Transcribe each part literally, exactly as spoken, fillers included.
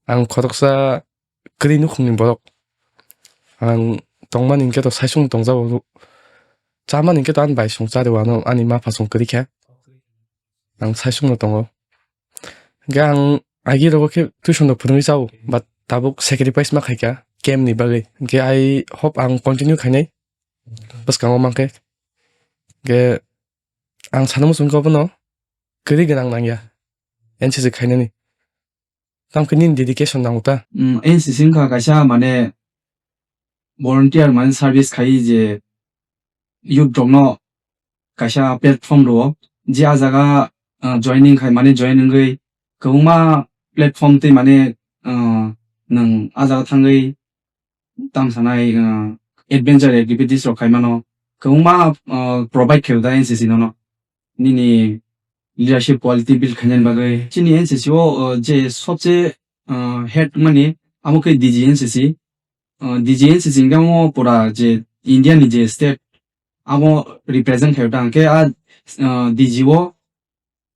Ang khoroksa kwrwi nukhungni borok. Ang tongmani hinkhe to saisung tongjago. Chamani hinkhe to ani bai song chari wano, ani ma pha song kwrwi kha. Ang saisungno tongo. Hinkhe ang agi rogo khe tuition rok phwrwngwi chao, but tabuk sacrifice ma khaikha camp ni bagwi. Hinkhe I hope ang continue khainai bwskango mankhe. Hinkhe ang sana muchungkha bono kwrwi gwnang nangya N C C khainani. Tamkhe nini dedication nango ta? Mm, N C C wngkha kaisa, mane, volunteer, mane, service khai je youth rokno kaisa platform rwo, je a jaga, uh, joining khai, mane, join wngwi kwbangma platform tei, mane, uh, nwng a jaga thangwi tang sanai, uh, adventure activities rok khai mano, kwbangma, uh, provide khaio da N C C nono. Nini leadership quality build khainani bagwi. Chini N C C o, uh, je sobse, uh, head mani amo khe D G N C C. Uh, D G N C C hingke amo pura je India ni je state amo represent khaio ta. Hingke a, uh, D G o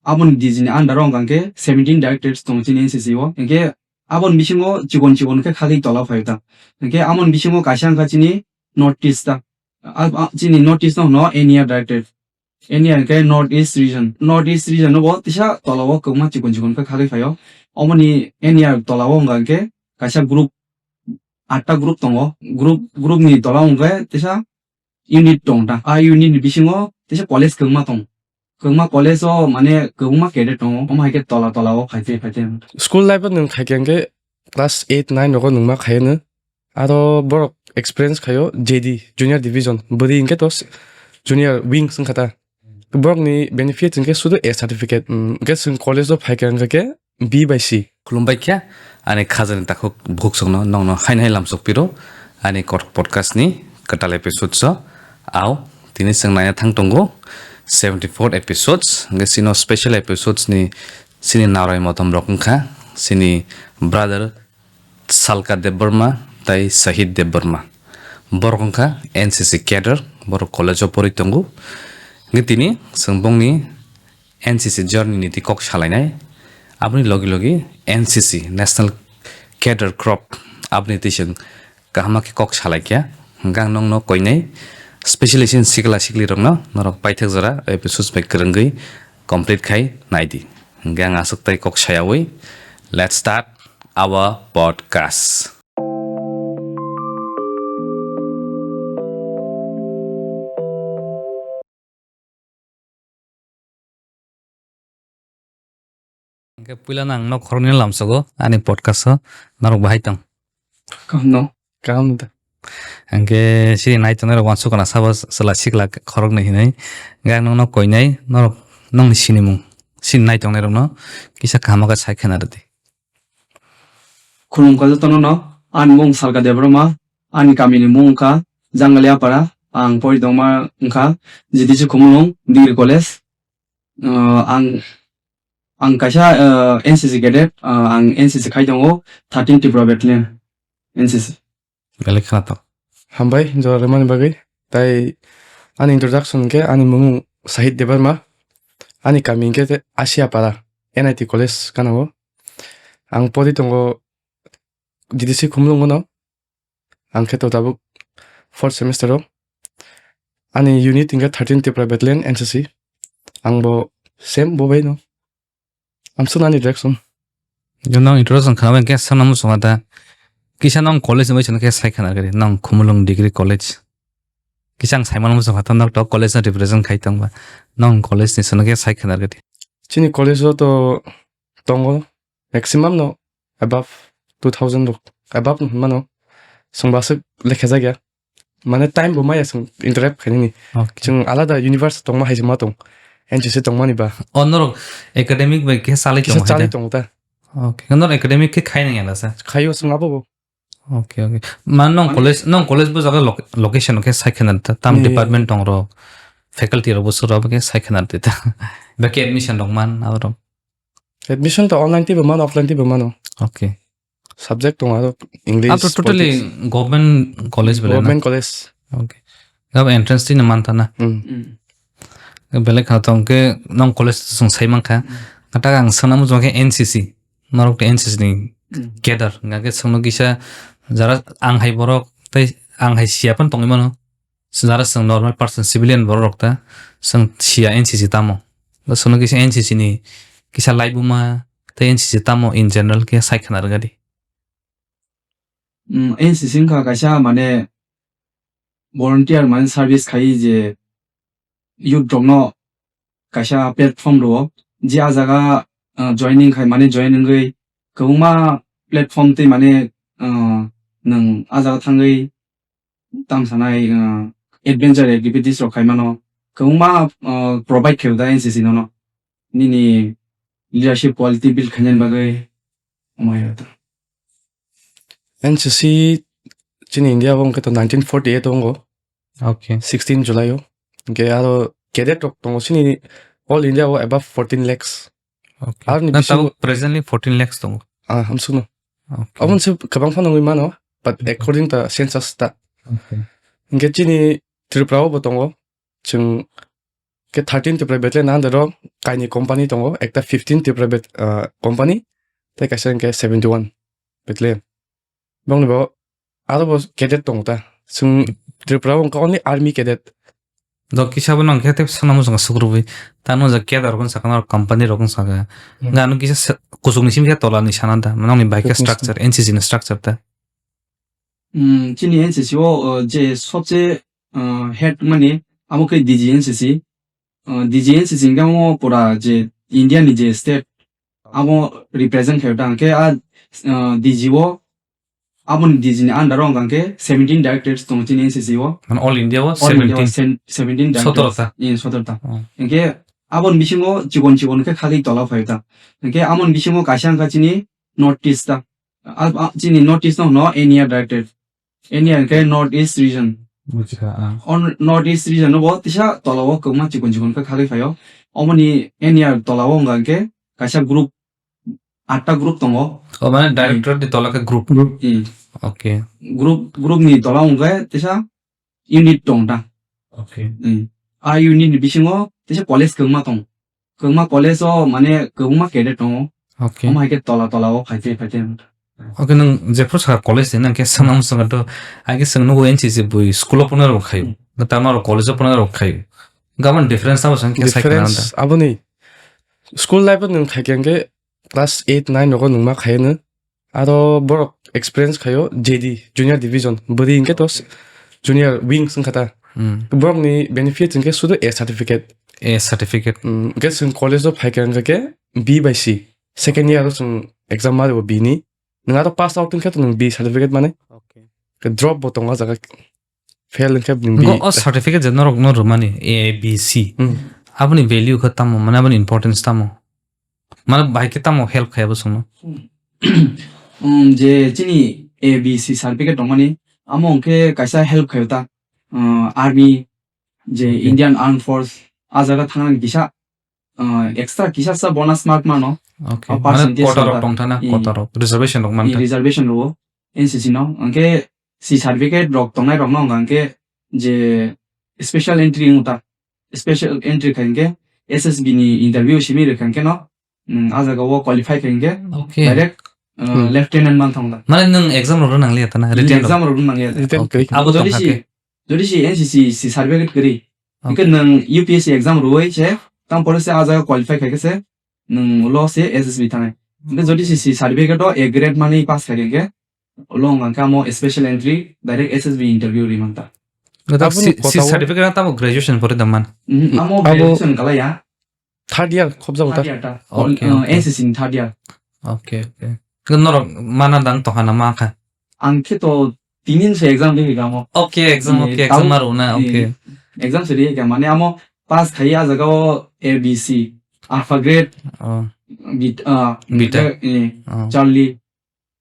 aboni D G ni under o hingke seventeen directors tongo chini N C C o. Hingke aboni bisingo chikon chikon khe khagwi tola phaio ta. Hingke amoni bisingo kaisa wngkha chini North East ta. A, a, chini North East no hwno N E R director. N E R khe North East region. North East region no bo tisa tola o kwbangma chikon chikon khe khagwi phaio. Omoni N E R tola o wngkha khe kaisa group, atta group tongo. Group, group ni tola o wngkha tisa unit tong ta. A unit ni bisingo tisa college kwbangma tong. Kwbangma college o mane kwbangma cadet tongo. Omo hai khe tola tola o phaite phaite. School life o nwng khai khe hwnkhe class eight nine rogo nwng ma khaio no. Aro borok experience khaio J D, junior division. Bwrwi hwnkhe to s-, junior wings wngkha ta. Borokni benefit hwnkhe sudu A certificate. Mm, hwnkhe chwng college o phaikha hwnkha khe B bai C. Khulumbai khe ani khajani takhuk bukhuk songno nongno haino hai lamsok piro ani kothok podcast ni kwtal episode so. Au tini chwng naina thang tongo seventy four episodes. Hwnkhe chini special episodes ni chini narai motom rok wngkha chini brother Salka Debbarma tai Sahid Debbarma. Borok wngkha N C C cadre, borok college o porwi tongo. Hwnkhe tini chwng bongni N C C journey ni twi kok salainai. Aboni logi logi N C C, National Cadre Corps, aboni twi chwng kaham khe kok salaikha. Hwnkhe ang nokno koinai, specially chini sikla siklirokno norok paithak jora episodes bai kwrwngwi complete khai naidi. Hwnkhe ang aswk tai kok sayawi, let's start our podcast. Hwnkhe puila no ang nok khoroknwi lamsogo ani podcast o norok bahai tong. Kaham no? Kaham da. Hwnkhe chini naitongnai rok uansukha na sabo chwla sikla khoroknwi hinwi. Hwnkhe ang nokno koinai norok nokni sinimung, chini naitongnai rokno kisa kaham khe sai khwna rwdi. Khulumkha jotono no, ani mung Salka Debbarma, ani kami ni mung wngkha Jangalia Para, ang pori tongma wngkha G D C Khumulwng Degree College. Uh, ang, ang kaisa, uh, N C C cadet, uh, ang N C C khai tongo thirteen Tripura Battalion, N C C. Belai khwnathok. Hambai jora rwmani bagwi. Tai ani introduction hwnkhe ani mung Sahid Debbarma. Ani kami hwnkhe Asiapara, N I T college gana o. Ang pori tongo G D C Khumulwng no. Ang khe to tabuk fourth semester o. Ani unit hwnkhe thirteen Tripura Battalion, N C C. Ang bo same bo bai no. Amswk nani direction. Nong introduction khanama khe sana muchunga ta. Kisa nong college ni bai sano khe sai khana gari. Nong Khumulwng Degree College. Kisa ang saimano muchunga ta, nok to college no represent khai tongba. Nong college ni sano khe sai khana gari. Chini college o to tongo maximum no above two thousand rok, above no hinmano. Chwng bo aswk lekha jak ya. Mane time bo maya chwng interact khainani. Okay. Chwng alada universe tongma hai se ma tong. N C C tongmani ba. O norok academic bai khe salai Kisa tongo hai chalai da? Tongo ta. Okay. Norok academic khe khaina ya da sa? Khayo chwng abo bo. Okay, okay. Man nong Mane college, nong college bo jaga loc-, location khe sai khana ta. Tam Ni- department tong rok, faculty rok bo sura khe sai khana ta. Ba khe admission rok man abo rok. Admission to online tei bo mano, offline tei bo mano. Okay. Subject tongo aro English, Ato totally politics. Government college bole na? Government college. Okay. Gabo entrance twi no mantha na? Mm. Mm. Belai kha tong khe nong college song sai mankha. Mm. Kata ang sana muchung khe N C C. Norok te N C C ni Hmm. Cadre, hingkha khe chwngno kisa jara ang hai borok tei ang hai siya phano tongwi mano. Jara chwng normal person, civilian borok rok ta chwng siya N C C tamo. Bo chwngno kisa N C C ni kisa laibuma tei N C C tamo in general khe sai khna rwgadi. Hmm, N C C wngkha kaisa mane volunteer mane service khai je youth rokno kaisa platform rwo, je a jaga, uh, joining khai mane join wngwi kwbangma platform tei mane, uh, nwng a jaga thangwi tamo sanai, uh, adventure activities rok khai mano, kwbangma, uh, provide khaio da N C C nono nini leadership quality build khainani bagwi. Omo hai rw ta. N C C chini India o wngkhe to nineteen forty-eight o wngo. Okay. Sixteen July o. Hingkhe aro cadet rok tongo chini all India o above fourteen lakhs. Okay. Aroni bisingo presently fourteen lakhs tongo. Ah, hamsukno. Okay. Aboni se kwbang phano wngwi mano, but according to census ta. Okay. Hingkhe chini Tripura o bo tongo. Chwng khe thirteen Tipra Battalion under o kainwi company tongo, ekta fifteen Tipra bat-, ah, company, tei kaisa hwnkhe seventy one Battalion. Bongni bo aro bo cadet tongo ta. Chwng Tripura o wngkha only army cadet. Do kisa bo nang khe tei sana muchung sukrubui. Tamo ja cadet rok wngkha, company rok wngkha. Hmm. Nga ano kisa se-, kuchuk ni simi khe tola ni sana da. Nang ni bai khe kuchuk ni structure, N C C ni structure ta. Hmm, chini N C C o, uh, je sobse, uh, head mani amo khe D G N C C. Uh, D G N C C hingkhe amo pura je India ni je state amo represent khaio ta. Hingkhe a, uh, D G o, aboni D G ni under o hingkha khe seventeen directorates tongo chini N C C o. Mane all India o all India o seventeen? Sen-, seventeen directorates. Sotoro ta? Ee, sotoro ta. Oh. Hingkhe aboni bisingo chikon chikon khe khagwi tola phaio ta. Hingkhe amoni bisingo kaisa hingkha chini North East ta. A, a, chini North East no hwno N E R directorate. N E R khe North East region. Buchikha, ah. O North East region no bo tisa tola o kwbangma chikon chikon khe khagwi phaio. Omoni N E R tola o hwnka khe kaisa group, atta group tongo. O mane directorate ni tola khe group. Group. Hmm. Okay. Group, group ni tola hwnka khe tisa unit tong ta. Okay. Hmm. A unit ni bisingo tisa college kwbangma tong. Kwbangma college o mane kwbangma cadet tongo. Okay. Omo hai khe tola tola o phai phai phai phai. Okay, nwng jephru saka college ni, nang khe swnam swngkha to, ai khe chwng nugo N C C bui school o pono rok khaio. Hmm. Tamo rok college o pono rok khaio. Gabon difference tamo chwng khe sai khna da. Difference aboni school life o nwng khai khe hwnkhe class eight nine rogo nwng ma khaio nw. Aro borok experience khaio J D, junior division, bwrwi hwnkhe to s-, junior wing wngkha ta. Hmm. Borokni benefit hwnkhe sudu A certificate. A certificate. Hmm, hwnkhe chwng college o phaikha hwnkhe B bai C. Second year o chwng exam ma rwo B ni. Nwng aro pass out wngkhe to nwng B certificate mane. Okay. Khe drop bo tongo o jaga. Fail wngkhe nwng B. Go o certificate je norok no rwmani A B C. Hmm. Aboni value khe tamo, mane aboni importance tamo? Mane bahai khe tamo help khai abo chwngno? Hmm, je chini A B C certificate tongmani, amo hwnkhe kaisa help khaio ta, uh, army, je okay. Indian Armed Force, a jaga thangnani kisa, uh, extra kisa sa bonus mark mano. Okay. O mane percentage quota rok tong thana, hmm. Quota rok, reservation rok man hmm, kha. Reservation rwo, N C C no. Hwnkhe C certificate rok tongnai rok no hwnkha hwnkhe je special entry wngta. Special entry khai hwnkhe S S B ni interview simi rwkha hwnkhe no, mm, a jaga o qualify khai hwnkhe okay. Direct, uh, hmm. Lieutenant man thangda. Mane nwng exam rok rw nangliya ta na? Written exam rok rw nangliya ta. Written okay. Abo jodi si, jodi si N C C C certificate kwrwi, okay. Hwnkhe nwng U P S C exam rwui se, tang pore se a jaga qualify khai khe se, nwng ulo se S S B thangnai. Hwnkhe jodi si C certificate o A grade manwi pass khai hwnkhe, ulo hwnkha khe amo special entry direct S S B interview rwi manta. Abo C, C certificate na tamo graduation pore da man? Mhm, amo abo graduation kalaya. Third year khobjago ta? Third year ta. Okay, uh, okay. N C C ni third year. Okay, okay. Khe norok mana dang tongha na ma kha? Ang khe to tinin se exam ri higamo. Okay, exam, okay, exam aro na, okay. Exam se ri higamo. Mane amo pass khai a jaga o A B C, alpha grade, oh. Beta, uh, beta, eh, oh. Charlie.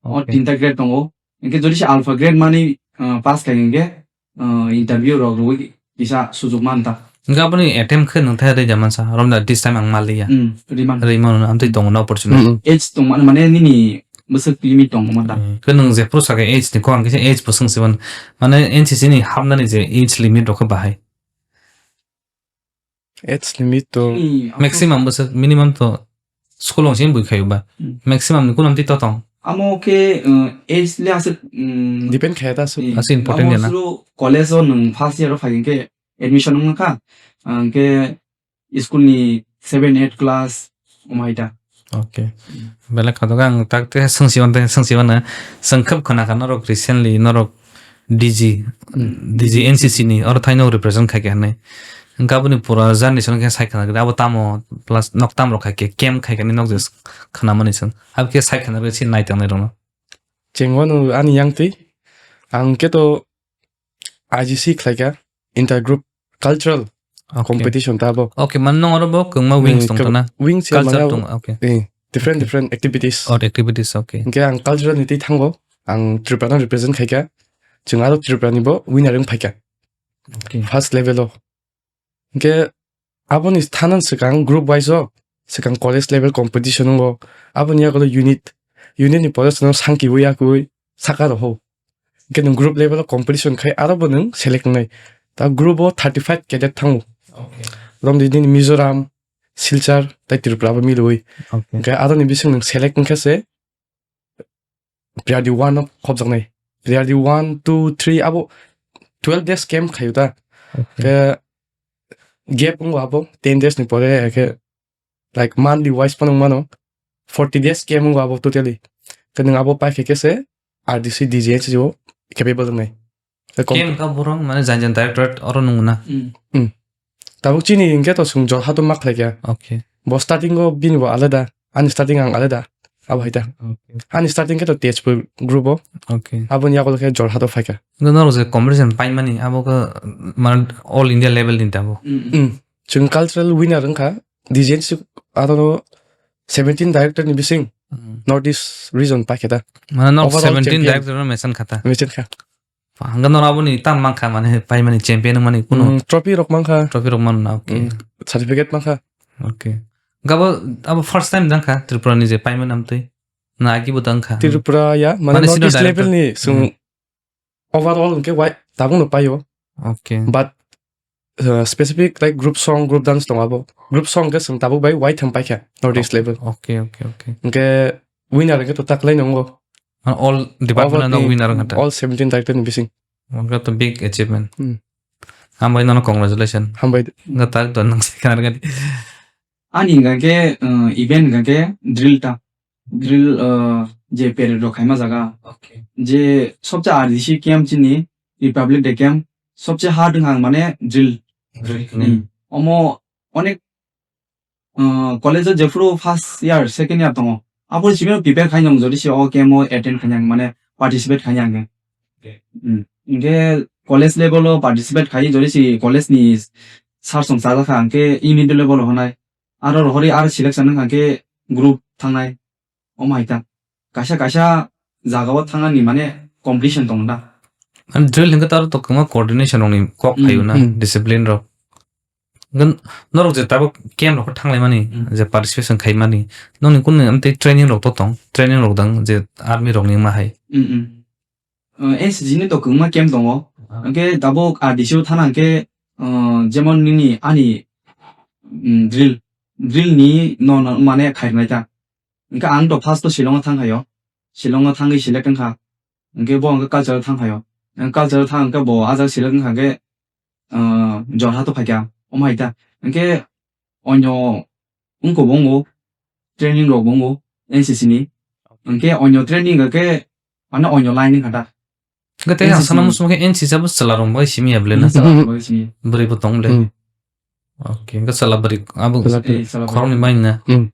O okay. Tinta grade tongo. Hwnkhe jodi se alpha grade mani, uh, pass khai hwnkhe, uh, interview rok rwui kisa sujuk man ta. Hwnkhe aboni attempt khe nwng thai rwja mansa. Romda this time ang maliya. Hmm, rwi man. Rwi man, amtwi tongo na opportunity. Hmm. Age tong mane, mane nini bwswk limit tong man ta. Hmm. Khe nwng jephru saka age ni kok ang kisa age bo swng siban. Mane N C C ni hapnani je age limit rok khe bahai. Age limit to. Hmm, maximum bwswk, minimum to school o simi bui khayo ba. Hmm. Maximum ni kunam twi to tong. Amo khe, uh, age le aswk, um, depend khe ta aswk. Eh, Aswk important amo ya na. Suru college o nwng first year o phai hwnkhe admission wngkha, hwnkhe school ni seven, eight class omo hai ta. Okay. Hmm. Belai kha to ang tak te sengsi wan te sengsi wan na. Sengkhap khana kha norok recently norok D G, Hmm. D G N C C ni oro thaino represent khai khe hwnwi. Hwnkhe aboni pura journey song khe sai khana khe abo tamo plus nok tam rok khai khe camp khai khe nok je khana mani song. Abo khe sai khana khe si nai tang nai rok no. Chengwano ani yang twi ang khe to I G C khlai kha, inter group cultural Okay. competition ta bo. Okay, man nong oro bo kwbangma wings Hmm, tong kab-, tana. Wings ya Culture mane tong, okay. Eh, different, Okay. different activities. Or activities, okay. Hwnkhe ang cultural ni twi thango, ang Tripura no represent khai kha. Chwng aro Tripura ni bo winner wng phai kha. Okay. First level o. Hwnkhe aboni thanan swkang group wise o, swkang college level competition wngo. Aboni yagulo unit, unit ni pore chwngno sangkiwi yakwi saka rw ho. Hwnkhe nwng group level o competition khai aro bo nwng select wngnai. Ta group o thirty five cadet thango. Okay. Romdi nini Mizoram, Silchar, tai Tripura bo milwi. Okay. Hwnkhe aroni bising nwng select wngkha se priority one o khopjaknai. Priority one, two, three abo twelve days camp khayo ta. Okay. Hwnkhe gap wngo abo ten days ni pore, hwnkhe like monthly wise phano wngmano forty days camp wngo abo totally. Hwnkhe nwng abo paikha khe se R D C, D G N C C o capable wngnai. Tei kom- Ken ka borok mane jang jang directorate oro nung na. Mm. Mm. Tabuk chini hingke to sung jor hato mak khlai kya. Okay. Bo starting o bini bo alada, ani starting ang alada. Abo hai ta. Okay. Ani starting ke to Tejpur group o. Okay. Aboni yagulo khe jor hato phai kha. Nang norok je competition paimani abo khe mane all India level ni tabo. Mm. Mm. Chwng cultural winner wngkha, D G N C aro seventeen director ni bising Mm. North East region paikhe ta. Mane norok Overall seventeen champion. Director no mention kha ta. Mention kha. Hwnkhe norok aboni tan mankha, mane paimani champion wngmani kunu Mm, trophy rok mankha. Trophy rok manna, okay. Mm, certificate mankha. Okay. Gabo abo first time dangkha Tripura ni je paimani amtwi. Na agi bo dangkha. Tripura ya, mane Mane North senior East level director. Ni sung Mm. Overall hwnkhe wai tabukno paio. Okay. But, uh, specific like group song, group dance tongo abo. Group song khe chwng tabuk bai waitham paikha North East level. Okay, okay, okay. Hwnkhe winner hwnkhe to taklai nungo. All department Overall no team, winner wngkha ta. All seventeen director ni bising. Hwnkhe to big achievement. Hmm. Hambai nono congratulations. Hambai. Hwnkhe tak to nang se khana rwgadi. Ani hwnkhe, uh, event hwnkhe drill ta. Drill, uh, je parade rok khaima jaga. Okay. Je sobse R D C camp chini Republic Day camp, sobse hard wngkha ang mane drill. Drill khainai. Hmm. Omo onek, uh, college o jephuru first year, second year tongo. Aboni simi prepare khainai jodi se o camp o attend khainai mane participate khainai ang. Okay. Hmm. Hwnkhe college level o participate khai jodi se college ni sir song chajakha hwnkhe unit level o honai. Aro rohori aro selection wngkha khe group thangnai. Omo hai ta. Kaisa kaisa jaga o thangnani mane competition tong da. Ani drill hwnkhe taro to kwma coordination rokni kok Hmm. phaio na, Hmm. discipline rok. Gan norok je tabuk camp rok thanglai mani, Hmm. je participation khai mani. Nokni kunu amtwi training rok to tong, training rok dang je army rokni ma hai. Hmm, hmm. Uh, N C C ni to kwbangma camp tongo. Ah. Hwnkhe tabuk R D C o thana hwnkhe, uh, jemon nini ani, mm, drill, drill ni no, no, mane khairnai ta. Hwnkhe ang to first to Shillong o thang khaio. Shillong o thangwi select wngkha. Hwnkhe bo hwnkhe culture o thang khaio. Ang culture o thang hwnkhe bo ajak select wngkha hwnkhe, uh, Jorhat o phaikha. Omo hai ta. Hwnkhe onyo wngkha bo wngo, training rok bo wngo N C C ni. Hwnkhe onyo training hwnkhe, mane onyo line wngkha da. Hwnkhe tei N C C ang sana ni. Muchung khe N C C abo chwla rok bai simi ya ble na? Chwla rok bai simi. Bwrwi bo tong ble. Hmm. Okay, hwnkhe chwla bwrwi abo Chwla bwrwi. Eh, chwla bwrwi. Khoroknwi bai na. Hmm.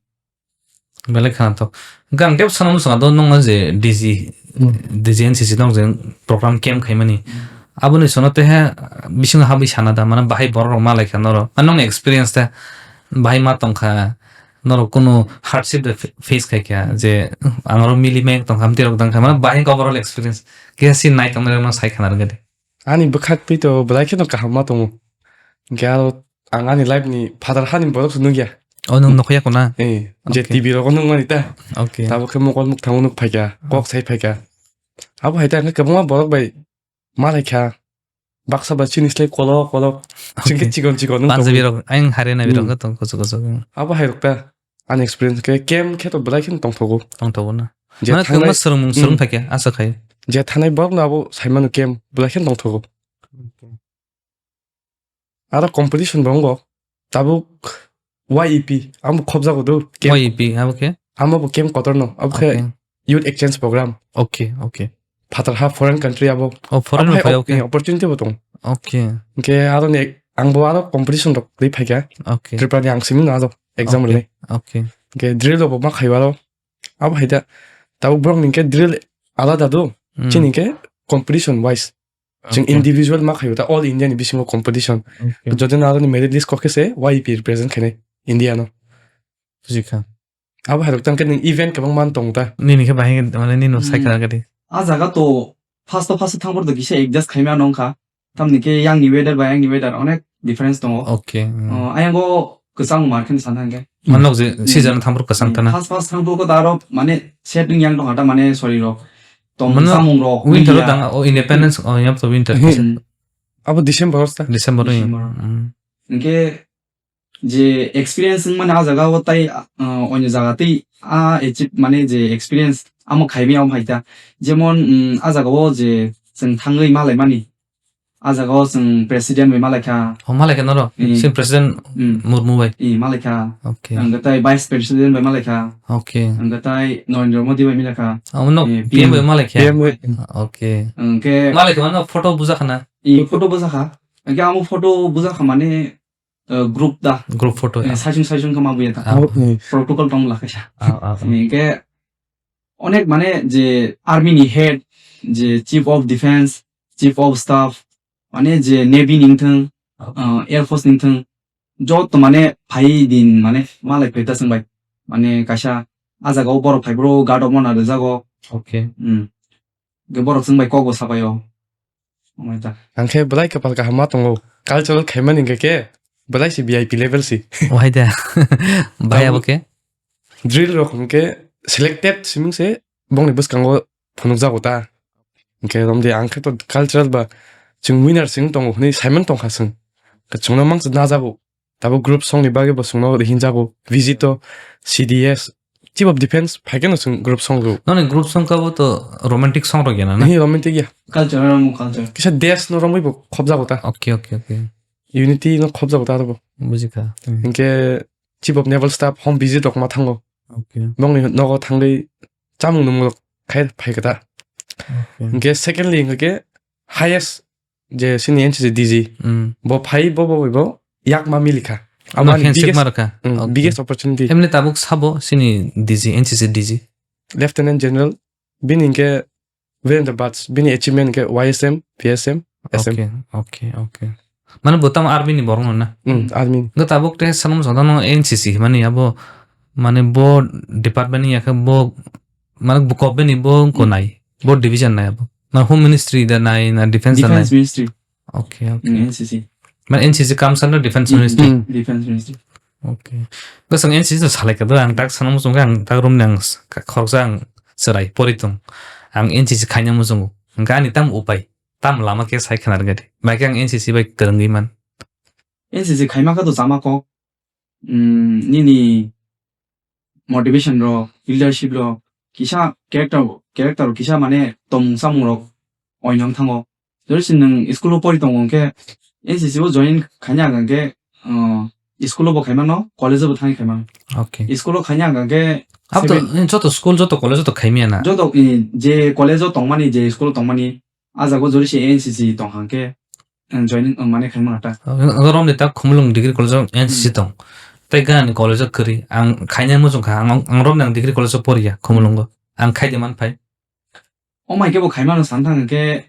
Belai khana to. Hwnkhe ang kebo sana muchung ado nokno je D G, Hmm. D G N C C nok je program camp khaimani. Hmm. Aboni sono teha bisingo habwi sana da, mane bahai borok rok malai kha norok. Mane nokni experience ta bahai ma tong kha, norok kunu hardship da fa-, face khai kha, je ang oro mili mek tong kha, amtwi rok dang kha, mane bahai overall experience. Kisa si nai tong nai rok no sai khana rwgadi. Ani bwkhak twi to belai kheno kaham ma tongo. Hwnkhe aro ang ani life ni phatar hani borok se nukya. O nwng nukya kona? Eh, je Okay. T V rogo nukmani ta. Okay. Tabuk khe mokol mukthang nuk phaikha, kok sai phaikha. Abo hai ta hwnkhe kwbangma borok bai malai kha. Baksa ba chini slai kolok kolok. Chini khe Okay. Chikon chikon nuk Panjabi tongo. Rok, ayang Haryana bi rok Hmm. tong koso koso. Abo hai rok ta. Ani experience khe camp khe to belai kheno tongthogo. Tongthogo na. Je Mane thangnai, kwbangma swrwngmung, hmm, swrwng phaikha, asa khai. Je thanai borok no abo saimano camp, belai khe tongthogo. Okay. Aro competition bo wngo. Tabuk Y E P, amo khobjago do, camp. Y E P, abo khe? Amo bo camp kotor no, abo khe Okay. Youth Exchange Program. Okay, okay. Phatar ha foreign country abo. Oh, foreign Abo hai rok phai, op-, okay. eh, opportunity bo tong. Okay. Hingke aro ni, ang bo aro competition rok ri phaikha. Okay. Tripura ni ang simi no aro exam Okay. rwnai. Okay. Hingke drill rok bo ma khaio aro. Abo hai da. Tabuk borok ni hingke drill alada do. Hmm. Chini hingke competition wise. Chwng Okay. individual ma khaio ta, all India ni bisingo competition. Okay. Jodi no aroni merit list kok khe se Y E P represent khainai India no. Bujikha. Abo hai rok tang khe nwng event kwbang man tong ta. Nini khe bahai khe, mane nini no Hmm. sai khna gadi. A jaga to first of first thang por to kisa adjust khaima nong kha. Tamni khe yang ni weather bai yang ni weather onek difference tongo. Okay. Hmm. Oh, ayang go kwchang mar khe sana hingke. Manok je Hmm. season thang por kwchang Hmm. tana. First first thang por ko daro mane setting yang tong hata mane sorry rok. Tong Mano samung rok, winter media. Dang, oh, independence, oh, yam to winter. Hmm. Abo December hosta. December, December. Hmm. Hingke je experience wng mani a jaga o tai, ah, onyo jaga tei a achieve mane je experience amo khaimani amo hai ta. Jemon, mm, a jaga o je chwng thangwi malaimani. A jaga o chwng president bai malaikha. Oh, malaikha noro? Hmm. Chwng president Hmm. Murmu bai? Hmm, malaikha. Okay. Ang tai vice president bai malaikha. Okay. Ang tai Narendra Modi bai malaikha. Oh, no, Eh, P M bai malaikha? P M bai. Okay. Ang khe Malaikha mano photo bujakha na? I photo bujakha. Ang khe amo photo bujakha mane, eh, group da. Group photo, Eh, ah. Saichung saichung khe ma buya ta. Ah. Oh, hmm. Protocol tong lakha sa. Ah, ah, ah. Ang khe onek mane je army ni head, je chief of defense, chief of staff, mane je navy ni wngthung, Ah. ah, air force ni wngthung, joto mane phai din mane malai phai ta chwng bai. Mane kaisa a jaga o borok phai bro guard o mona rwjago. Okay. Hmm. Ge borok chwng bai kok bo sabai o. Amai ta. Ang khe belai kwpal kaham ma tongo. Cultural khaimani hingke khe belai si V I P level si. Wahai da. Bai Abo abo khe? Drill rok hingke selected siming se bongni bwskango phunukjago ta. Hingke romdi ang khe to cultural ba chwng winner sing tongo hwnwi saiman tongkha chwng. Chwngno mangsa najago. Tabuk group song ni bagwi bo chwngno hinjago. Visit to C D S, Chief of Defense, phaikhe no chwng group song rw. Noni group song kabo to romantic song rok ya na, na? Hi, romantic ya. Culture, omo culture. Kisa desh no romwi bo khobjago ta. Okay, okay, okay. Unity no khobjago ta abo. Bujikha. Hmm. Hinkhe Chief of Naval Staff home visit rok ma thango. Okay. Bongni nogo thangwi chamung nungmung rok khai phaikha ta. Okay. Hinkhe secondly hinkhe highest je sini N C C D G, Hmm. Bo phai bo, bo, bo, bo yak ma milikha. Abo Abo ani handshake biggest, ma rwkha. Hmm, Okay. Biggest opportunity. Emni tabuk sabo sini D G, N C C D G? Lieutenant General, bini hinkhe Virendra Bats, bini achievement hinkhe Y S M, P S M, S M. Okay, okay, okay. Mane bo tamo army ni borok no na? Hmm, army. Go tabuk te sanam sa no N C C mani abo mane bo department ni yakhe bo mane bo government ni bo ko Hmm. nai, bo division nai abo. Na home ministry da nai, na defense da nai. Defense ministry. Okay, okay. Hmm, N C C. Mane N C C comes under defense Hmm, ministry. Hmm. Defense ministry. Okay. Bwswk N C C to salai ka do, ang tak sanam sung ang tak room nang khoroksa ang chwrai pori tong. Ang N C C khaina muchungo. Hingkhe ani tam upai, tam lama khe sai khna rwgadi. Bai khe ang N C C bai kwrwngwi man. N C C khaima kha to chama kok. Mm, nini motivation rok, leadership rok, kisa character, character rok kisa mane tongmung samung rok oinong thango. Jori se nwng school o pori tongo hwnkhe N C C o join khaina hwnkhe, uh, school o bo khaimano, college o bo thangwi khaimano. Okay. School o khaina hwnkhe Abo to, seven joto school, joto college o to khaimya na? Joto, eh, je college o tongmani, je school o tongmani, a jaga o jori se N C C tong hwnkhe, eh, joining, eh, mane khaimano ta. Abo romni ta Khumulwng Degree College o N C C Hmm. tong. Tei ganani college o kwrwi. Ang khaina muchung kha, ang, ang romni ang degree college o poriya, Khumulwng o. Ang khaidi man phai. O mai khe bo khaimano san thang khe,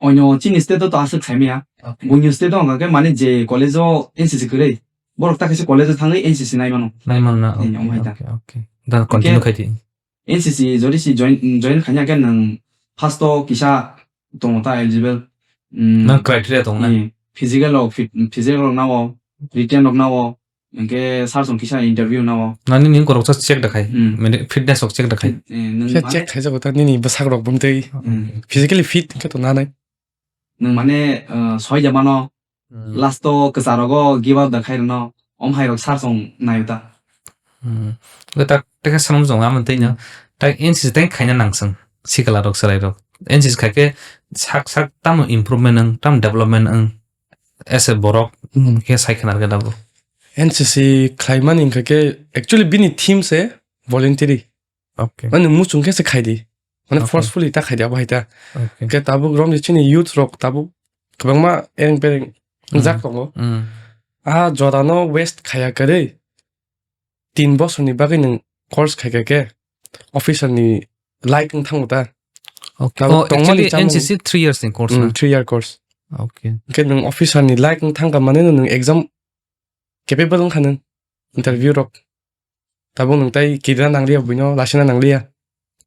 oino chini state o to aswk saimaya. Okay. Buini state o hwnkha khe mane je college o N C C kwrwi. Borok ta khe se college o thangwi N C C naimano. Naimano na? Eh, okay, omo hai ta. Okay, okay. Da continue Hwnkhe khai di. N C C jodi si join, join khaina khe nwng first o kisa tongo ta eligible. Mm, Nang criteria tongo na? eh, physical rok fit, physical rok nao, written rok nao, Hingke sir song kisa interview nao. Nani ni koroksa check da khai. Hmm. Mane fitness rok check da khai. Eh, nwng Khe mane check khai jago ta nini bwsak rok bumtwi. Hmm. Physically fit khe to nanai. Nwng mane, eh, soi da mano. Hmm. Last o kwcharo go give up da khai rwno. Om hai rok sir song nayo ta. Hmm. Go ta teka sanam jong amo tei no. Hmm. Tai N C C tai khaina nangsang sikla rok chwrai rok. N C C khai khe sak sak tamo improvement wng, tamo development wng, as a borok, hmm, khe sai khna rwkhe dabo. N C C khlaimani hwnkha khe actually bini theme se voluntary. Okay. Mane muchung khe se khai di. Mane, okay, forcefully ta khai di abo hai ta. Okay. Hwnkhe tabuk romni chini youth rok tabuk kwbangma ereng pereng, hmm, jak tongo. Hmm. A jora no waste khaya kwrwi tin bosorni bagwi nwng course khai kha khe officer ni like wng thango ta. Okay. Tabuk, oh, tongmani actually, chamung. N C C three years ni course, hmm, na? Three year course. Okay. Hwnkhe nwng officer ni like wng thangkha mane nwng exam capable wngkha nwng interview rok. Tabuk nwng tai kidna nangliya buino lasina nangliya.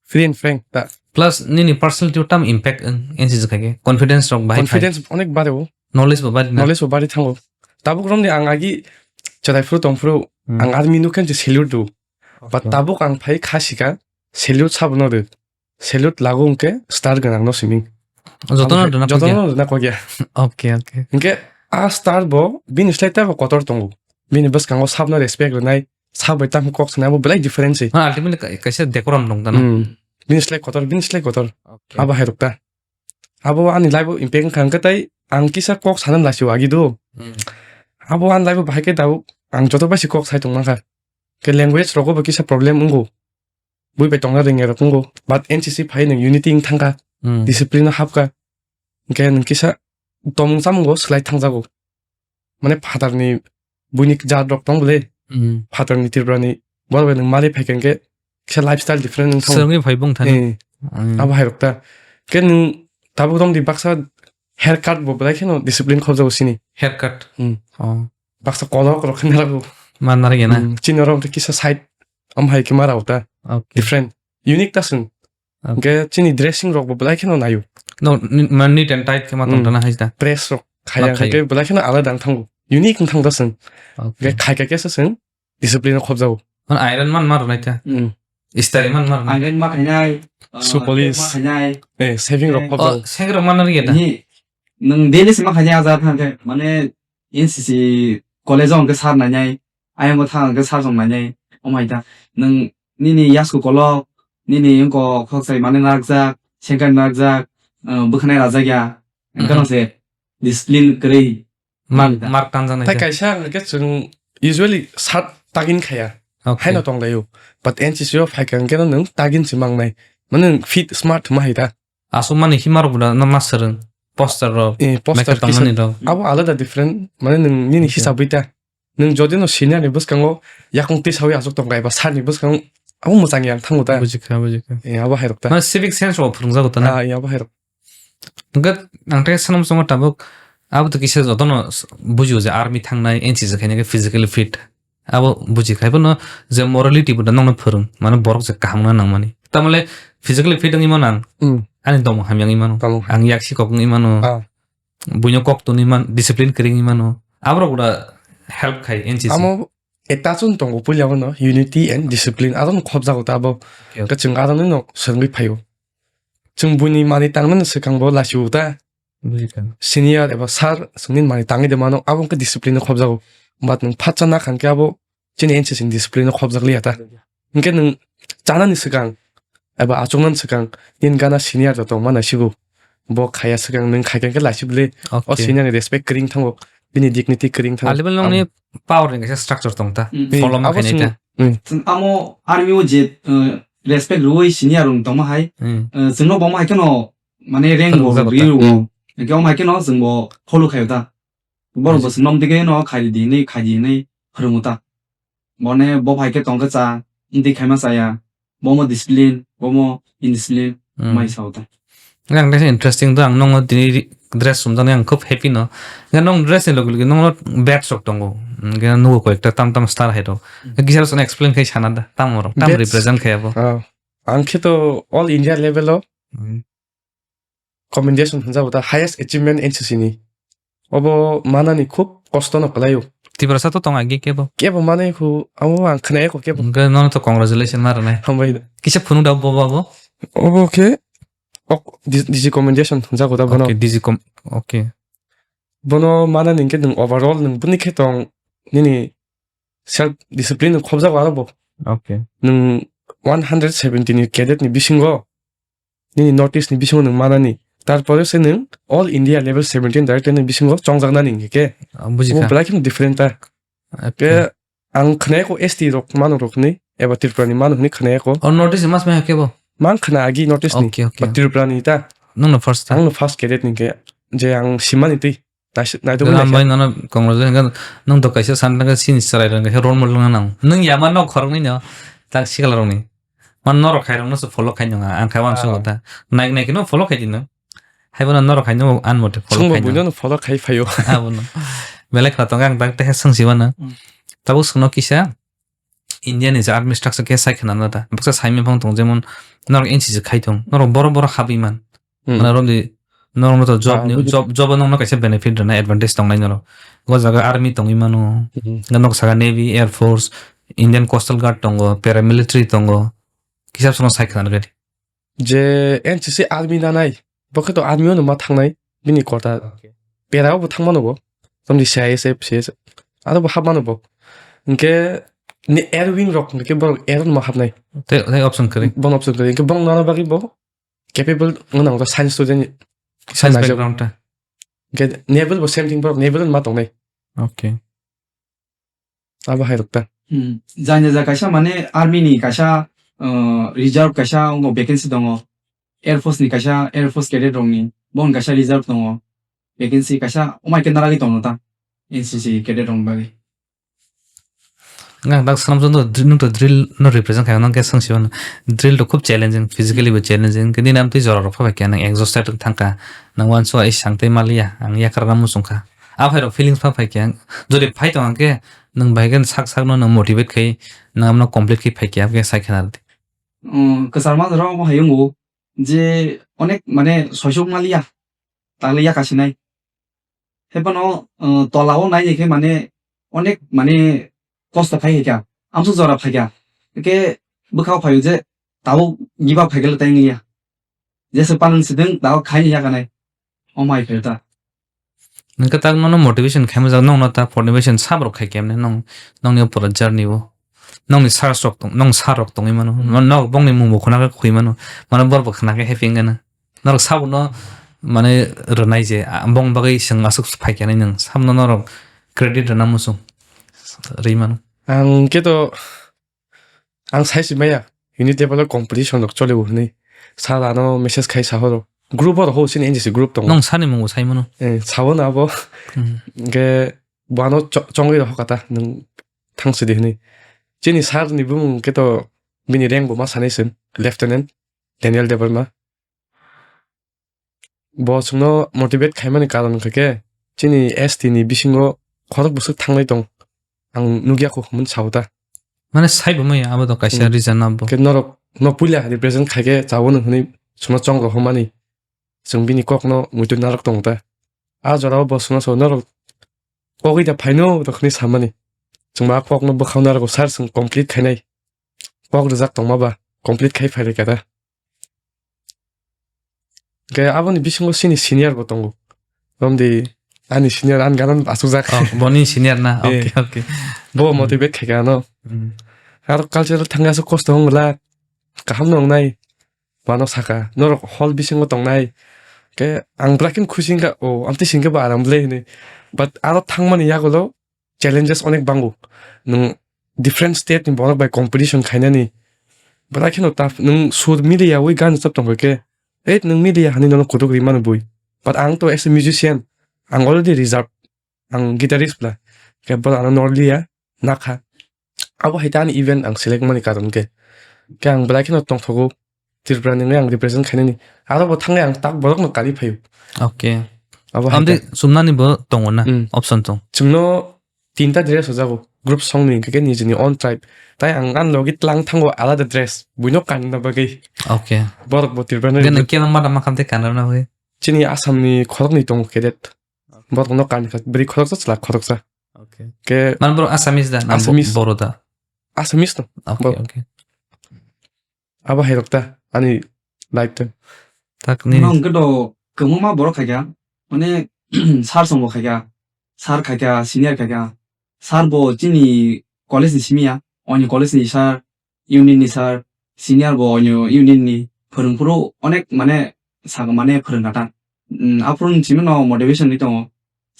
Free and frank ta. Plus nini personality o tam impact wng N C C khai khe confidence rok bahai phai. Confidence onek bare o. Knowledge bo bari na. Knowledge bo bari thango. Tabuk romni ang agi chwrai phuru tong phuru, hmm, ang army nukhe je salute do. But, okay, tabuk ang phai kha sika salute sabo no do. Salute lagu hwnkhe star gwnang no simi. Jotono rwna kok ya? Jotono rwna kok ya. Okay, okay. Hwnkhe a star bo bini slai teibo kotor tongo. Bini bwskango sabno respect rwnai, sab bai tamo kok sanai, abo belai difference se. Ma ultimately ka-, kaisa decorum tong tano. Hmm. Bini slai kotor, bini slai kotor. Okay. Abo hai rok ta. Abo ani life o impact wngkha hwnkhe tai ang kisa kok sanam lasi o agi do. Hmm. Abo ani life o bahai khe tabuk ang joto bai se kok sai tong mankha. Khe language rogo bo kisa problem wngo. Bui bai tongna rwngya rok wngo. But N C C phai nwng unity wng thangkha, hmm, discipline o hapkha. Hwnkhe nwng kisa tomung chamungo swlai thangjago. Mane phatarni buini jat rok tong bwle. Hmm. Phatarni Tripurani borok bai nwng mali phaikha hwnkhe kisa lifestyle different wng thango. Swrwngwi phai bung thani. Eh. Hmm. Abo hai rok ta. Hwnkhe nwng tabuk romdi baksa haircut bo belai kheno discipline khobjago sini. Haircut? Hmm. Oh. Baksa kolok rok khe narwgo. Ma narwgya na? Hmm. Chini oro hwnkhe kisa side am hai khe ma rao ta. Okay. Different. Unique ta chwng. Okay. Hwnkhe chini dressing rok bo belai kheno naio. No, ni-, ma neat and tight khe ma tong, hmm, tana hai ta. Press rok khaya, ma khayo, hwnkhe belai kheno alada wng thango. Unique wng thang ta chwng. Okay. Hwnkhe khaika khe se chwng discipline o khobjago. Man iron man ma rwnai ta. Hmm. Istari man ma rwnai. Iron ma khainai, uh, shoe polish, tape ma khainai. Eh, saving rok, eh, khobjago. Oh, saving rok ma narwgya ta? Ni, nwng daily se ma khainai aja thang khe. Mane N C C college o hwnkhe sir nainai, ayang o thang hwnkhe sir rok nainai, omai ta. Nwng nini yasku kolok, nini wngko khoroksa mane narwkjak, sengkar narwkjak, uh, bwkhanai rajak ya, wngkhe, mhm, no se discipline kwrwi. Mark, mark tanjaknai. Tai khe kaisa hwnkhe chwng usually shirt tagin khaya. Okay. Haino tonglaio. But N C C o phaikha hwnkhe no nwng tagin se mangnai. Mane nwng fit smart ma hai ta. Aswk mani hima rok da no ma swrwng. Poster rok, eh, poster makeup tongmani rok. Abo alada different. Mane nwng nini, okay, hisabwi ta. Nwng jodi no senior ni bwskango yakung tisawi achuk tong kha eba sir ni bwskango abo mwchang yang thango ta. Bujikha, bujikha. Eh, abo hai rok ta. Mane civic sense rok phwrwngjago ta na? Ah, eh, abo hai rok. Hwnkhe ang tei sanam chwngma tabuk abo to kisa jotono s-, bujio je army thangnai, N C C khainai khe physically fit. Abo buji khai phano je morality bo da nokno phwrwng, mane borok je kaham wngna nangmani. Tamole physically fit wngwi mano ang, hmm, ani tomung hamya wngwi mano. Tamung. Ang yaksi kok wngwi mano. Ah. Buino kok tonwi man, discipline kwrwi wngwi mano. Aborok da help khai N C C. Amo attach wng tongo puila bono, unity and discipline. Aro no khobjago ta abo. Okay. Hwnkhe chwng aro no swrwngwi phaio. Chwng buini manwi tangnani swkang bo lachibo ta. Bujikha. Senior eba sir chwngni manwi tangwi de mano, abo wngkha discipline no khobjago. But nwng phatsa nakha hwnkhe abo chini N C C ni discipline no khobjakliya ta. Hwnkhe nwng chanani swkang eba achuknani swkang nini gana senior joto wngma naisigo. Bo khaya swkang nwng khaikha hwnkhe laisibwle o, okay, senior ni respect kwrwi wng thango, bini dignity kwrwi wng thango. Alibel nokni abo power ni kaisa structure tong ta. Mm. Follow ma abo khainai chwng ta. Mm. Chwng amo army o je, uh, respect rwui senior rok tongma hai, mm, uh, chwngno bo ma hai kheno mane rank bo phwrwngjago rwui ta. Rwo. Hwnkhe omo hai kheno chwngbo follow khaio ta. Borok bo, yes, chwngno omtwi khe no khai di hinwi, khai di hinwi phwrwngo ta. Bone bo phai khe tong khe cha, omtwi khaima chaya. Bomo discipline, bomo indiscipline, hmm, mai sao ta. Ang teisa interesting to, ang nongo tini ri-, dress sumjaknai ang khub happy no. Hwnkhe nong dress ni logi logi nongo badge rok tongo. Hwnkhe nugo koi ekta tam tam star hai rok. Hmm. Kisa rok explain khai sana da, tamo rok, tam badge represent khai abo. Ah, ang khe to all India level o. Hmm. Commendation hwnjago ta, highest achievement N C C ni. Obo manani khub kosto no kwlaio. Tiprasa to tong agi kebo? Kebo manai khu, amo ang khwnaya kho kebo. Hwnkhe nono to congratulation ma rwnai. Hambai. Kisa phunuk da bo, bo, bo? Obo khe, ok, D-, D G commendation hwnjago ta bono. Okay, D G com-, okay. Bono manani hwnkhe nwng overall nwng bini khe tong nini self discipline no khobjago aro bo. Okay. Nwng one hundred seventy ni cadet ni bisingo, nini North East ni bisingo nwng manani. Tarpore se nwng All India level seventeen director ni bisingo chongjaknani hinkhe ke. Ah, buji O kha. belai kheno different ta. Acha. Ke ang khwnaya ko S T rok mano rok ni, eba Tripura ni mano hwnwi khwnaya ko. O North East ni mas mai khe bo? Mang khwna agi North East ni, Okay, okay. ba Tripura ni ta. Nung no first ta? Ang no first cadet ni ke, je ang simani twi, nai-, naitugwi Ram naikha. bai nono congratulations, nung to kaisa san tangka sini chwrai rang kaisa role model wngna nang. Nung yama nok khorok ni no, tak sikala rok ni. Man norok khai rok no se follow khai nung, ang khai wan Ah. sungo ta. Nai, nai khe no follow khai di no. Hai bono norok hai no an mote follow Sungbo khai buino no. no follow khai phaio. Abono. Belai khna tongo ang tak tehe sangsi bana. Mm. Tabuk sungno kisa India ni je army structure khe sai khna nata. Baksa sai mphang tong jemon norok N C C khai tong. Norok boro boro habwi man. Mm. Mana romdi norok no to job Ah, ni, buji. job, job no kaisa benefit rwna advantage tongnai norok. Go jaga army tongwi mano. Mm. Nok saka navy, air force, Indian coastal guard tongo, paramilitary tongo. Kisa sungno sai khna nata. Je N C C army nanai, bo khe to army o no ma thangnai, bini kota Okay. pera o bo thang mano bo, tamni C I S F, C S F, aro bo hap mano bo. Hinkhe ni air wing rok hinkhe borok air o no ma hapnai. Tei, tei option kwrwi. Bon option kwrwi. Hinkhe bong nana bagwi bo capable wngna nang science student, Science najak. background ta. Hinkhe naval bo same thing, borok naval o no ma tongnai. Okay. Abo hai rok ta. Hmm. Jani ja kaisa mane army ni kaisa, uh, reserve kaisa ongo vacancy tongo. Air Force ni kaisa, Air Force cadet rok ni bon kaisa reserve tongo. Vacancy kaisa omai khe naragwi tongo ta. N C C cadet rok ni bagwi. Nang dak sanam jong dri-, nung to drill no represent khai nang khe sangsi mano. Drill to khub challenging, physically bo challenging. Kini nam twi jora rok pha khe nang exhausted thangka. Nang wansu ai sang tei maliya, ang yakar na musung kha. Aphai rok feelings pha phai khe ang. Jodi phai tong ang khe, nwng bai khe sak sak no nwng motivate khai, nwng amno complete khai phai khe, abkhe sai khena rwdi. Um, kwchar ma jora omo hai wngo je onek mane soisok maliya, taliya kasinai. Hephano, uh, tola o nai khe mane onek mane kosto phai kha, amsuk jora phai kha. Ke bwkha phai je tabo give up khai khe tang ya. Jesa panan sideng tabo khai ya kanai. Omo hai khe ta. Nang khe tak nono motivation khaima jak, nong no ta motivation sab rok khai kemne, nong, nong ni pura journey o. Nong ni sir rok tong, nong sir rok tongwi mano. Hmm. Nong, nong bong ni mung bo khuna khe khui mano. Mano bor bo khna khe happy wngana. Norok sabo no mane rwnai je, a, bong bagwi swng aswk phai khe nai nang. Sabo no norok credit rwna muchung rwi mano. Ang khe to Ang sai si maya, unit level o competition rok chole bo hwnwi. Sir ano message khai sa horo. Group o rok ho sini N C C group tongo. Nong sani mungo sai mano. Eh, sabo na abo. Hmm. Ge bano cho-, chongwi rok kata nung thang sidi hwnwi. Chini sir ni bumung khe to bini rank bo ma sanai sin. Lieutenant Daniel Debbarma. Bo chwngno motivate khaimani karon wngkha khe, chini S T ni bisingo khorok bwswk thangnai tong, ang nukya kho hwnwi sao ta. Mane sai bo maya abo to kaisa Hmm. reason abo. Khe norok no puila represent khai khe chao nung hwnwi chwngno chong rohormani, chwng bini kokno muitu narwk tongo ta. A jorao bo chwngno sao norok kogwi da phaino rok hwnwi samani. Chwngbo a kokno bwkhao narwgo sir chwng complete khainai. Kok rwjak tongma ba complete khai phai rwkha ta. Khe aboni bisingo chini senior bo tongo. Romdi ani senior ani gana asukjak. Oh, boni senior na? Eh. Okay, okay. Bo Hmm. motivate khai kha ano. Hmm. Aro cultural thangwi aswk kosto wng glak. Kaham no wngnai. Bono saka. Norok hall bisingo tongnai. Khe ang bwlai khe khusi wngkha, "Oh, amtwi singkhe bo aram le," hinwi. But aro thangmani yagulo challenges onek bango. Nwng different state ni borok bai competition khainani. Bwlai kheno tough. Nwng sur miliya wi gan rwchap tongkha khe, "Eh, nwng miliya," hwnwi nono kutuk rimano bui. But ang to as a musician, ang already reserved. Ang guitarist bla. Khe bwrano norliya, nakha. Abo hai ta ani event ang select mani karon khe. Khe ang bwlai kheno tongthogo. Tripura ni wngwi ang represent khainani. Aro bo thangwi ang tak borok no kari phaio. Okay. Abo hai Amtwi ta. Chumnani bo tongo na, Mm. option tong. Chwngno tinta dress hojago. Group song ni hwnkhe nijini own tribe. Tai ang ani logi tlang thango alada dress. Buino kanna bagwi. Okay. Borok bo Tripura ni Then khe mada makham tei kanna bagwi. Chini Assam ni khorok ni tongo cadet. Borok no kanna kha bwrwi khoroksa chwla khoroksa. Okay. Khe Man borok Assamese da? Na Assamese. Boro da? Assamese no. Okay, Bo- okay. Abo hai rok ta ani life ta. Tak ni. Nang khe do kwbangma borok khaikha, mane sir song bo khaikha, sir khaikha, senior khaikha, sir bo chini college ni simi ya, oni college ni sir, union ni sir, senior bo onyo unit ni phwrwng phuru onek mane saka mane phwrwng kha ta. Hmm, aphuru ni chini no motivation ni tongo.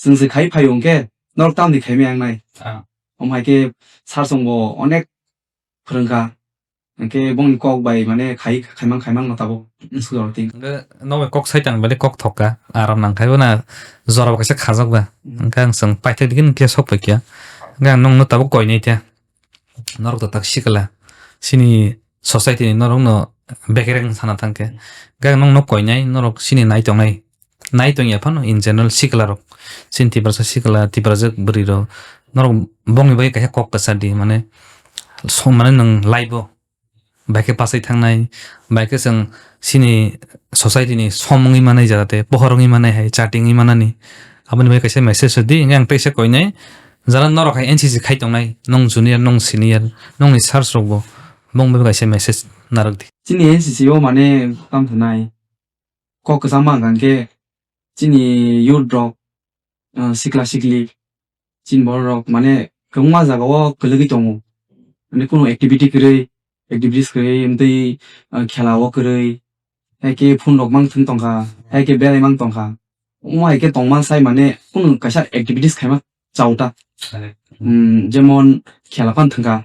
Chwng se khai phaio hwnkhe norok tamni khai maya wngnai. Ah. Omo hai khe sir chwng bo onek phwrwng kha. Hwnkhe bongni kok bai mane khai, khaimang, khaimang no tabuk swkang tin. Hwnkhe nobai kok sai tang bale kok thok kha. Aram nang khai bo na jora bo kaisa khajak ba. Hmm. Hwnkhe ang chwng paithak digi khe sok pai kha. Hwnkhe ang nongno tabuk koi nai khe. Norok to tak sikla. Chini society ni norok no bekereng sana thang khe. Hwnkhe ang nongno koi nai, norok chini nai tong nai. Nai tong ya phano in general sikla rok. Chini Tiprasa sikla, Tiprajwk bwrwi rok. Norok bongni bai kaisa kok kwchar di, mane, som mane nwng life o bai khe pasai thangnai, bai khe chwng chini society ni som wngwi manai jagate, pohor wngwi manai hai, chating wngwi manani. Aboni bai kaisa message di, hwnkhe ang teisa koinai, jara norok hai N C C khai tongnai, nong junior, nong senior, nongni sirs rok bo, bong bai kaisa message narwk di. Chini N C C o mane tamo thwnai, kok kwchangma hwnkha khe chini youth rok, ah, sikla sikli, chini borok rok mane kwbangma jaga o kwlwgwi tongo. Mane kunu activity kwrwi, activities kwrwi, amtwi, ah, khela o kwrwi, hai khe phone rok mang thwng tongkha, hai khe berai mang tongkha. Omo hai khe tongma sai mane kunu kaisa activities khaima chao ta. Hmm, jemon khela phan thwngkha.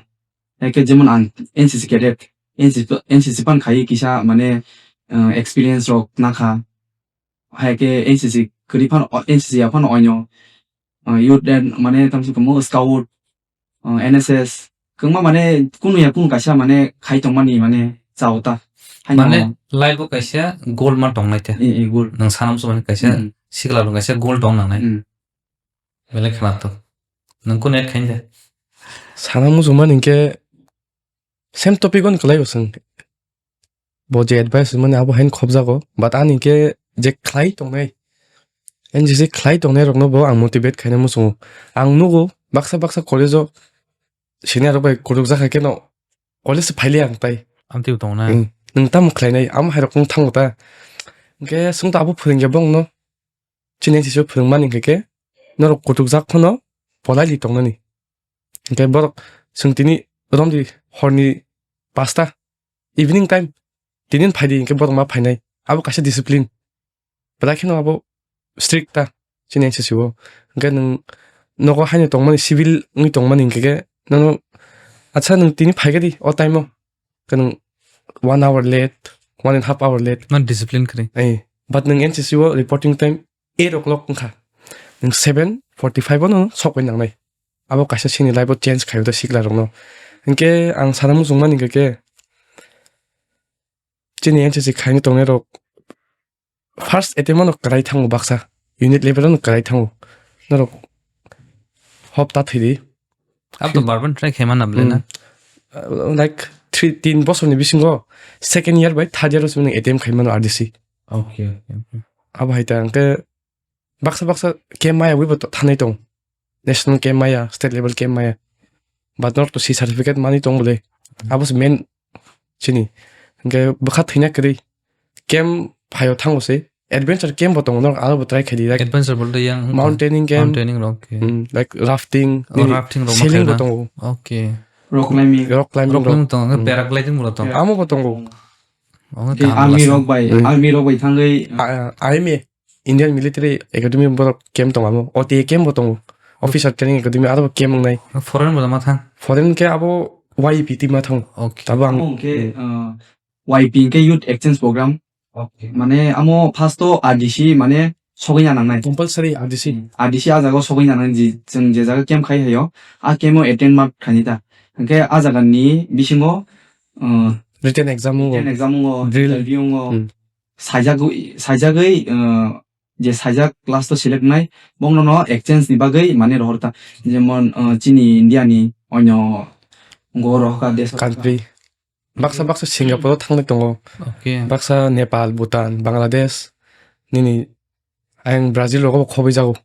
Hai khe jemon ang N C C cadet, N C C, N C C phan khai kisa mane, ah, experience rok nakha. Hai khe N C C kwrwi phano, N C C ya phano oino, ah, youth and mane tamsi komo scout, ah, N S S, kwbangma mane kunu ya kunu kaisa mane khai tongmani mane chao ta. Haino mane life o kaisa goal ma tongnai te. Eh, eh, goal. Nwng sanam sumani kaisa Mm. sikla rok kaisa goal tong nangnai. Mm. Belai khwnatok. Nwng kunu add khain de? Sana muchungmani hinkhe same topic on kwlai o chwng. Bo je advice mani abo haino khobjago, but ani hinkhe je khlai tongnai, N C C khlai tongnai rokno bo ang motivate khaina muchungo. Ang nugo baksa baksa college o senior rok bai kuchukjak hai kheno college se phailiya ang tai. Amtwi bo tongo na? Hmm. Nwng tamo khlainai, amo hai rok wng thango ta. Hinkhe swngto abo phwrwngya bongno. Chini N C C o phwrwngmani hinkhe khe norok kuchukjak phano politely tongnani. Hinkhe borok chwng tini romdi horni pasta evening time tini phaidi hinkhe borok ma phainai. Abo kaisa discipline. Belai kheno abo strict ta chini N C C o. Hinkhe nwng nogo haino tongmani civil wngwi tongmani hinkhe khe nono acha nwng tini phaikhe di o time o. Khe nwng one hour late, one and half hour late. Ma discipline kwrwi. Eh, but nwng N C C o reporting time eight o'clock wngkha. Nwng seven forty-five o no sok pai nangnai. Abo kaisa chini life o change khai o sikla rokno. Hinkhe ang sana muchungmani hinkhe khe chini N C C khaina tongnai rok first attempt ano kwrai thango baksa. Unit level ano kwrai thango. Norok hopta thwidi. Abo to barban try khaima na bwle na? Hmm. Uh, like three, tin bosorni bisingo second year bai third year o simi attempt khaimano R D C. Okay, okay, okay. Abo hai ta hinkhe baksa baksa camp maya wi bo to thanai tong. National camp maya, state level camp maya. But norok to C certificate mani tong bwle. Hmm. Abo se main chini. Hinkhe bwkha thwina kwrwi. Camp phaio thango se. Adventure camp bo tongo, norok aro bo try khaidi, like, adventure bolte yang, hmm, mountaining camp, mountaining rok, okay. Hmm, like rafting, oh, nini rafting rok sailing bo makhaina tongo. Okay. Rock climbing. Rock climbing rok. Rock climbing tongo, hmm, paragliding bo tongo. Amo bo tongo. Oh, tei kaham army rok bai, hmm, army rok bai thangwi. A-, army, Indian Military Academy borok camp tongo amo. O T A camp bo tongo. Officer Training Academy aro bo camp wngnai. Foreign bo ma thang? Foreign khe abo Y E P team ma thango. Okay. Abo ang, amo hwnkhe, hmm, uh, Y P hinkhe Youth Exchange Program. Okay. Mane amo first o R D C mane sogwi na nangnai. Compulsory R D C. Hmm. R D C a jaga o sogwi na nangnai, je, chwng je jaga camp khai haio, a camp o attend ma khainai ta. Hinkhe a jaga ni bisingo, uh, written exam wngo, written exam wngo, drill, interview wngo. Hmm. Saijagwi, saijagwi, uh, je saijak last o select nai, bongno no exchange ni bagwi mane rohor ta. Jemon, uh, chini India ni onyo go rohor ka desh o country. Baksa baksa Singapore o thangwi tongo. Okay. Baksa Nepal, Bhutan, Bangladesh, nini ayang Brazil rogo bo khobwi jago.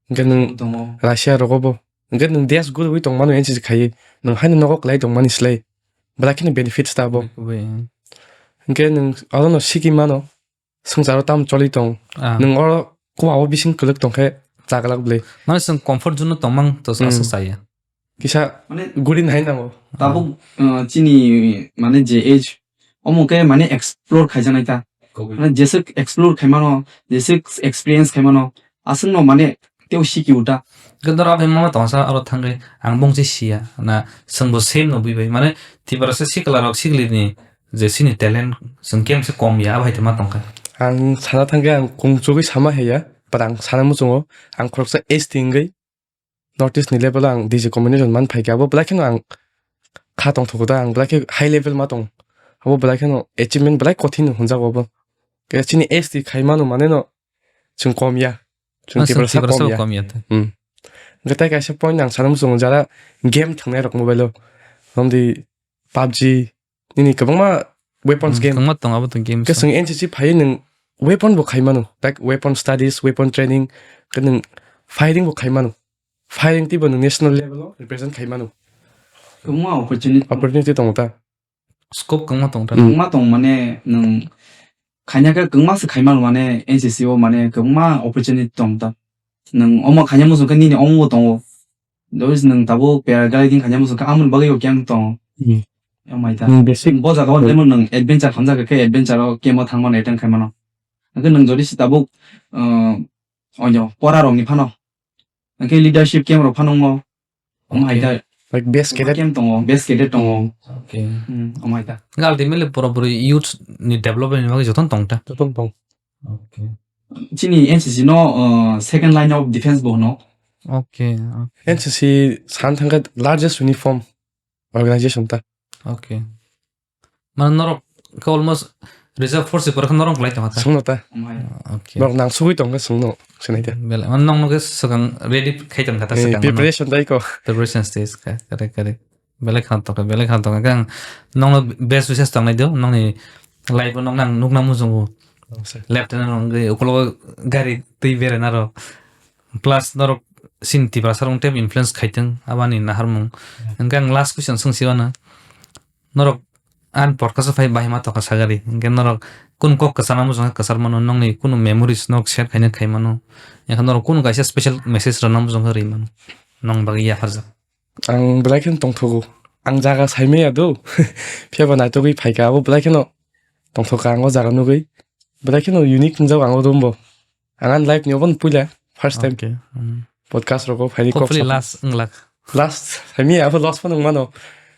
Hinkhe nwng tongo. Russia rogo bo. Hinkhe nwng desh guriwi tongmano N C C khaiwi. Nwng haino nogo kwlai tongmani slai. Belai kheno benefits ta bo. Kubui, kubui, hmm. Hinkhe nwng orono sikhi mano. Swngcharo tamo choli tong. Ah. Nwng oro kuwa o bising kwlwk tongkhe chaglak bwlwi. Mane chwng comfort zone no tongmang to sa, hmm, sa chaya. kisa Mane guri nai nango. Tabuk, uh, chini mane je age omo khe mane explore khaijaknai ta. Mane jeswk explore khaimano, jeswk experience khaimano, aswkno mane teo siki uta. Gandar abai mama tongsa aro thangwi ang bongsi siya na, sengbo same no bui bai. Mane Tiprasa sikla rok sikli ni je sini talent seng kem se kom ya, abai te ma tongkha. Ang sana thangkhe ang kung chugwi sama heya, but ang sana muchungo ang khoroksa S T wngwi North East ni level o ang D J combination man phaikha, abo belai kheno ang kha tongthogo da, ang belai khe high level ma tong, abo belai kheno achievement belai kothin hinjago abo. Khe chini S T khai mano mane no chwng kom ya, chwng Tiprasa kom ya. Kom ya ta. Hmm. Hwnkhe tai kaisa point ang sana muchungo, jara game thangnai rok mobile o, romdi PUBG, nini kwbangma weapons game. Kwbangma tong abo tong game. Khe chwng N C C phaiwi nwng weapon bo khai mano, like weapon studies, weapon training, khe nwng firing bo khai mano. Firing tei bo nwng national level o represent khai mano. Kwbangma opportunity. Opportunity tongo ta. Scope kwbangma tong ta. Hmm. Kwbangma tong mane nwng khaina khe kwbangma se khai mano, mane N C C o mane kwbangma opportunity tong ta. Nwng omo khaina muchung khe nini omo bo tongo. Dois nwng tabuk paragliding khaina muchung khe amoni bagwi bo keng tongo. Hmm. Amai ta. Nwng basic. Bo jaga o jemon nwng adventure khamjak khe adventure o camp o thangmano attend khai mano. Hwnkhe nwng jodi se tabuk, uh, onyo pora rok ni phano. Hwnkhe leadership camp rok phano wngo. Omo hai ta. Like best cadet. Camp tongo, best cadet tongo. Okay. Hmm, omo hai ta. Ultimately pura puri youth ni development ni bagwi jotono tong ta. Jotono tong. Okay. Chini N C C no, uh, second line of defense bo hwno. Okay, okay. N C C san thangkhe largest uniform organization ta. Okay. Mane norok khe almost reserve force se porkha norok lai tongkha ta. Sungno ta. Omo hai. Okay. Norok nang sugui tongkha sungno sinai ta. Bele, mane nokno khe swkang ready khai tongkha ta. Eh, swkang mano. Preparation dai ko. Preparation stage kha, correct, correct. Belai khan tongkha, belai khan tongkha. Khe ang nokno best wishes tongnai do, nokni life o nokno ang nukna muchungo. Oh, sir. Lieutenant wngwi ukologo gari twi berai naro. Plus norok chini Tiprasa rok tei influence khaitong aboni naharmung. Yeah. Hwnkhe ang last question swngsi wano. Norok ani podcast o phai bahai ma tongkha sagari. Hwnkhe norok kunu kok kwchana muchung khe kwchar mano, nokni kunu memories norok share khaina khai mano. Hwnkhe norok kunu kaisa special message rwna muchung khe rwi mano. Nong bagwi yapharjak. Ang belai kheno tongthogo. Ang jaga saimaya do. Phiya ba naitugwi phaikha, abo belai kheno tongthokha ang o jaga nugwi. Belai kheno unique wngjak ang o room bo. Ang ani life ni obo no puila first time. Okay. Hmm. Podcast rogo phaini kok. Hopefully sa-, last wnglak. Last saimaya abo loss phano wngmano.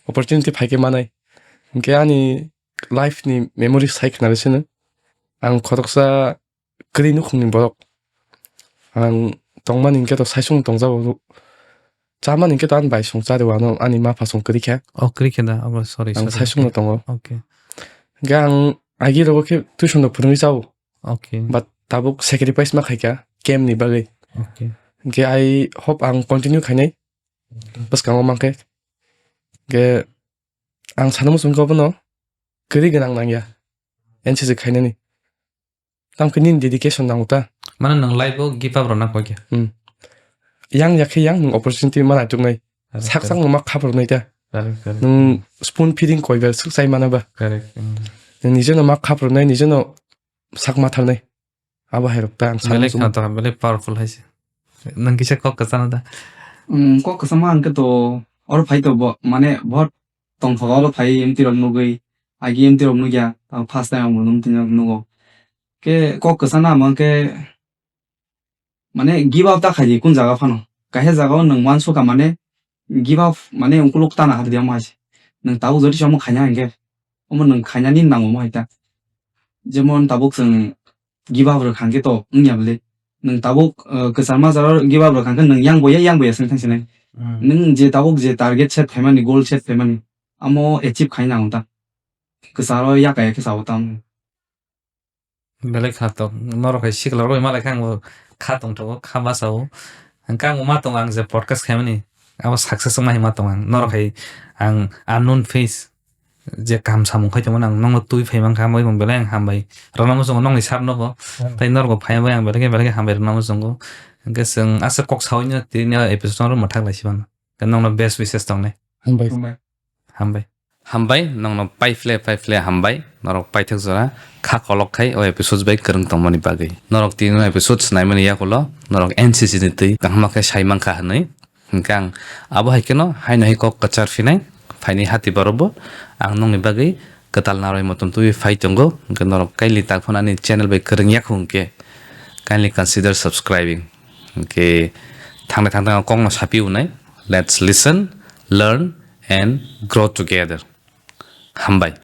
Opportunity phaikhe manai. Hwnkhe ani life ni memories sai khna sino. Ang khoroksa kwrwi nukhungni borok. Ang tongmani hinkhe to saisung tongjago. Chamani hinkhe to ani bai sung chari wano, ani ma pha sung kwrwi kha. Oh, kwrwi khe da. Oh, sorry, ang sorry. Saisungno tongo. Okay. Hinkhe ang agi rogo khe tuition rok phwrwngwi chao. Okay. But tabuk sacrifice ma khaikha camp ni bagwi. Okay. Hinkhe I hope ang continue khainai. Okay. Bwskango mankhe. Hinkhe ang sana muchungkha bono kwrwi gwnang nangya N C C khainani. Tamkhe nini dedication nango ta. Mane nwng life o give up rwna koi khe. Hmm. Yang ya khe yang nwng opportunity ma naituknai. Correct, sak sak correct. No ma khap rwnai ta. Correct, correct. Nwng spoon feeding koi ber swk chai mano ba. Correct. Hmm. Nwng nije no ma khap rwnai, nije no sak ma tharnai. Abo hai rok ta ang belai sana khna ta, belai powerful hai se. Nwng kisa kok kwchana da. Hmm, kok kwchama ang khe to oro phai to bo, mane bo tongthok oro phai M T rok nugwi, agi M T rok nugya, tamo first time ang bo M T rok nugo. Khe kok kwchana ama khe, mane give up ta khaidi kun jaga phano. Kaisa jaga o nwng uansukha mane give up mane ungkuluk tana hadi omo hai se. Nwng tabuk jodi se omo khaina hinkhe, omo nwng khainani nango omo hai ta. Jemon tabuk chwng give up rwkha hwnkhe to wngya bwle. Nwng tabuk, uh, kwchama jora give up rwkha hwnkhe nwng yang boya, yang boya se wngthang sinai. Hmm. Nwng je tabuk je target set khaimani, goal set khaimani, amo achieve khai nango ta. Kwcharo yakaya khe sao ta wng. Belai kha tok, norok hai sikla rok ma lai kha, ang bo kha tongthogo, kha basa o. Hwnkhe ang bo ma tongo, ang je podcast khaimani, abo success wngma hai ma tongo ang. Norok hai ang unknown face. Je kaham samung khai tongmani ang nokno twi phai mankha, amo belai ang hambai rwna muchungo nokni sir nogo. Hmm. Tai norok bo phai bai ang belai khe, belai khe hambai rwna muchungo. Hwnkhe chwng aswk kok saui no tini o episode no mwthak lai si mano. Nokno best wishes tongnai. Hambai. Hambai. Hambai. Hambai, nokno paiphle, paiphle hambai. Norok paithak jora kha kolok khai o episode bai kwrwng tongmani bagwi. Norok tini o episode naimani yakulo norok N C C ni twi kaham khe sai mankha hwnwi Hwnkhe ang abo hai kheno haino hai kok kwchar phinai phaini hati borokbo ang nokni bagwi kwtal narwi motom twiwi phai tongo. Hwnkhe norok kindly tak phano ani channel bai kwrwng yakho hwnkhe kindly consider subscribing. Hwnkhe thangnai thangthang kokno sapi unai. Let's listen, learn and grow together. Hambai.